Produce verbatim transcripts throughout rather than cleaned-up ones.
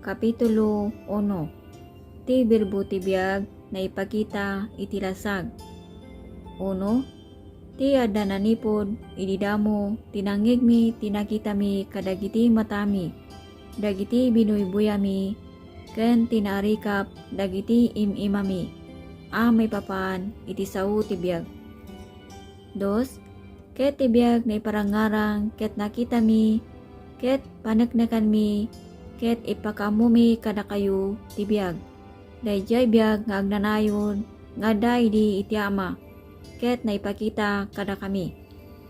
Kapitulo uno. Ti birbo ti biag naipakita iti lasag. Uno, ti adda nanipud idi damo ti nangngegmi ti nakitami kadagiti matami, dagiti binuybuyami, ken ti naarikap dagiti im-imami a maipapan iti sao ti biag. Dos, ket ti biag naiparangarang ket nakitami, ket paneknekanmi, ket ipakaammomi kadakayo ti biag. Daydiay biag nga agnanayon nga adda idi iti Ama, ket naipakita kadakami.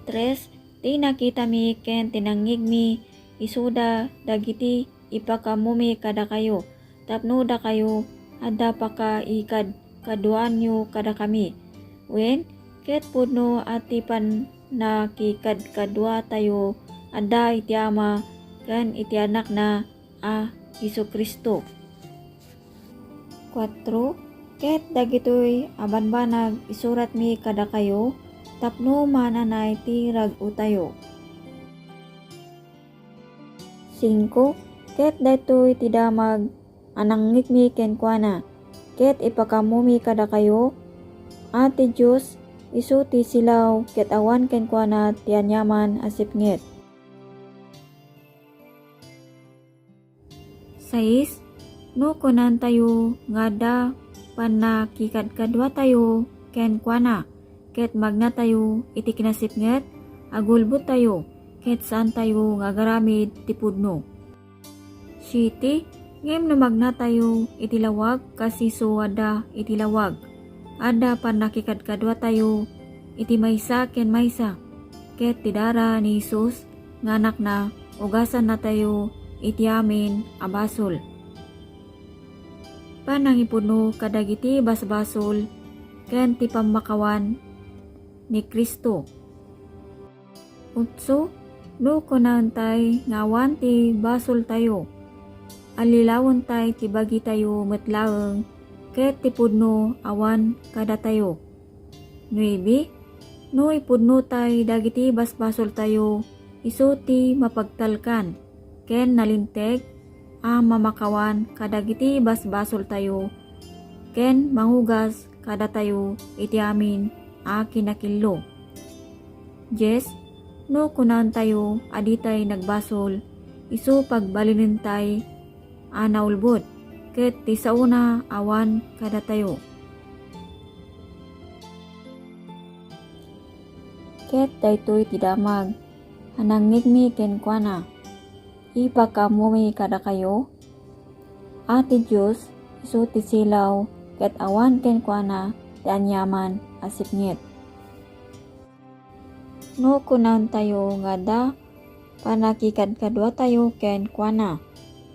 Tres, ti nakitami ken ti nangngegmi, isuda dagiti ipakaammomi kadakayo, tapno dakayo adda pakaikadkaduaanyo kadakami. Wen, ket pudno a ti pannakikadkaduatayo adda iti Ama ken iti Anakna a Jesu-Cristo. Kuatro, ket dagitoy a banbanag isuratmi kadakayo tapno maananay ti rag-otayo. Singko, ket daytoy ti damag a nangngegmi kenkuana, ket ipakaammomi kadakayo a ti Dios isu ti silaw ket awan kenkuana ti aniaman a sipnget. Sais, no kunantayo nga adda pannakikadkaduatayo kenkuana, ket magnatayo iti kinasipnget, agulbottayo, ket saantayo nga agaramid ti pudno. Siete, ngem no magnatayo iti lawag kas isu adda iti lawag, adda pannakikadkaduatayo iti maysa ken maysa, ket ti dara ni Jesus nga Anakna, ugasannatayo iti amin a basol. Panangipudno kadagiti basbasol ken ti pammakawan ni Cristo. Otso, no kunaentay nga awan ti basoltayo, allilawentay ti bagitayo met laeng, ket ti pudno awan kadatayo. Nuebe, no ipudnotay dagiti basbasoltayo, isu ti mapagtalkan ken nalinteg a mamakawan kadagiti basbasoltayo ken mangugas kadatayo iti amin a kinakillo. Dies, no kunaentayo a ditay nagbasol, isu pagbalinentay a naulbod, ket ti saona awan kadatayo. Ket daytoy ti damag a nangngegmi kenkuana, ipakaammomi kadakayo a ti Dios isu ti silaw ket awan kenkuana ti aniaman a sipnget. No kunaentayo nga adda pannakikadkaduatayo kenkuana,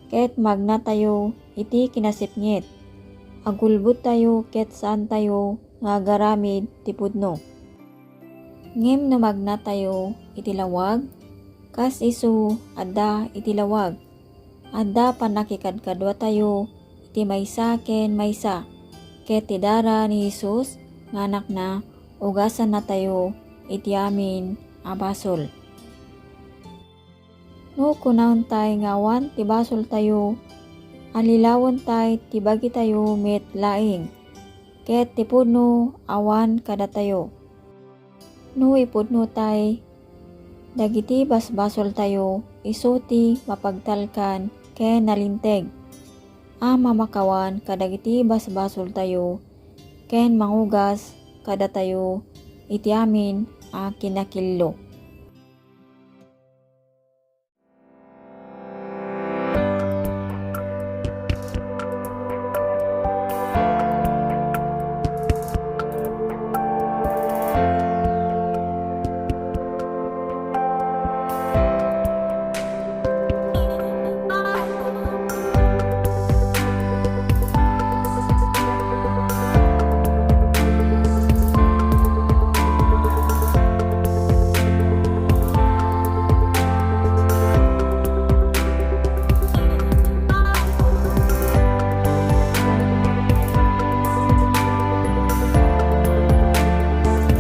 ket magnatayo iti kinasipnget, agulbodtayo ket saantayo nga agaramid ti pudno. Ngem no magnatayo iti lawag, kas isu adda iti lawag, adda pannakikadkaduatayo iti maysa ken maysa, ket ti dara ni Jesus nga Anakna, ugasannatayo iti amin a basol. No kunaentay nga awan ti basoltayo, allilawentay ti bagitayo met laeng, ket ti pudno awan kadatayo. No ipudnotay dagiti basbasoltayo, isu ti mapagtalkan ken nalinteg a mamakawan kadagiti basbasoltayo ken mangugas kadatayo iti amin a kinakillo.